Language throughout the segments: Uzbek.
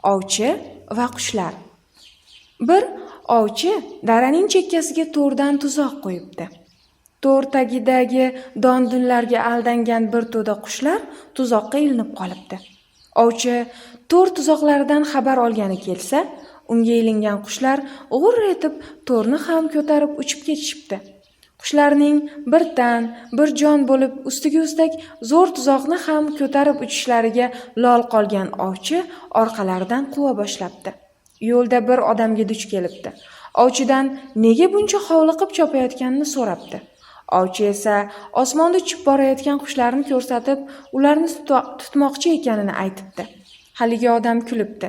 Ovchi va qushlar. Bir ovchi daraning chekkasiga to'rdan tuzoq qo'yibdi. To'r tagidagi don-dunlarga aldangan bir to'da qushlar tuzoqqa ilinib qolibdi. Ovchi to'r tuzoqlaridan xabar olgani kelsa, unga ilingan qushlar g'urr etib to'rni ham ko'tarib uchib ketishibdi. Qushlarning bir tan, bir jon bo'lib ustiga ustak zo'r tuzoqni ham ko'tarib uchishlariga lol qolgan ovchi orqalaridan quva boshlabdi. Yo'lda bir odamga duch kelibdi. Ovchidan nega buncha hovliqib chopayotganini so'rabdi. Ovchi esa osmonda uchib borayotgan qushlarni ko'rsatib, ularni tutmoqchi ekanini aytibdi. Haligi odam kulibdi.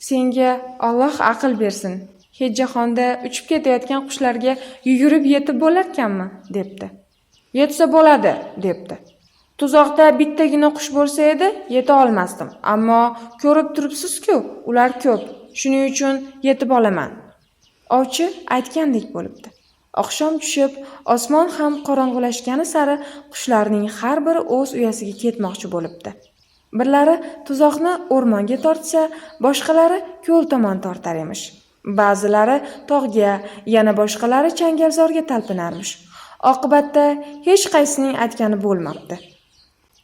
Senga Alloh aql bersin. Hech jahonda uchib ketayotgan qushlarga yugurib yetib bo'larkanmi, debdi. Yetsa bo'ladi, debdi. Tuzoqda bittagina qush bo'lsa edi, yeta olmasdim. Ammo ko'rib turibsiz-ku, ular ko'p. Shuning uchun yetib olaman. Ovchi aytgandek bo'libdi. Oqshom tushib, osmon ham qorong'ulashgani sari qushlarning har biri o'z uyasiga ketmoqchi bo'libdi. Birlari tuzoqni o'rmonga tortsa, boshqalari ko'l tomon tortar emish. Ba'zilari tog'ga, yana boshqalari changalzorga talpinarmish. Oqibatda hech qaysining aytgani bo'lmabdi.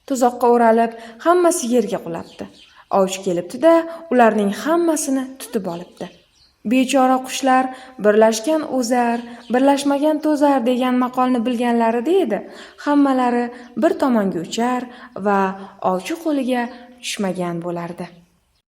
Tuzoqqa o'ralib, hammasi yerga qulabdi. Ovchi kelibdi-da, ularning hammasini tutib olibdi. Bechora qushlar birlashgan o'zar, birlashmagan to'zar degan maqolni bilganlarida edi, hammalari bir tomonga uchar va ovchi qo'liga tushmagan bo'lardi.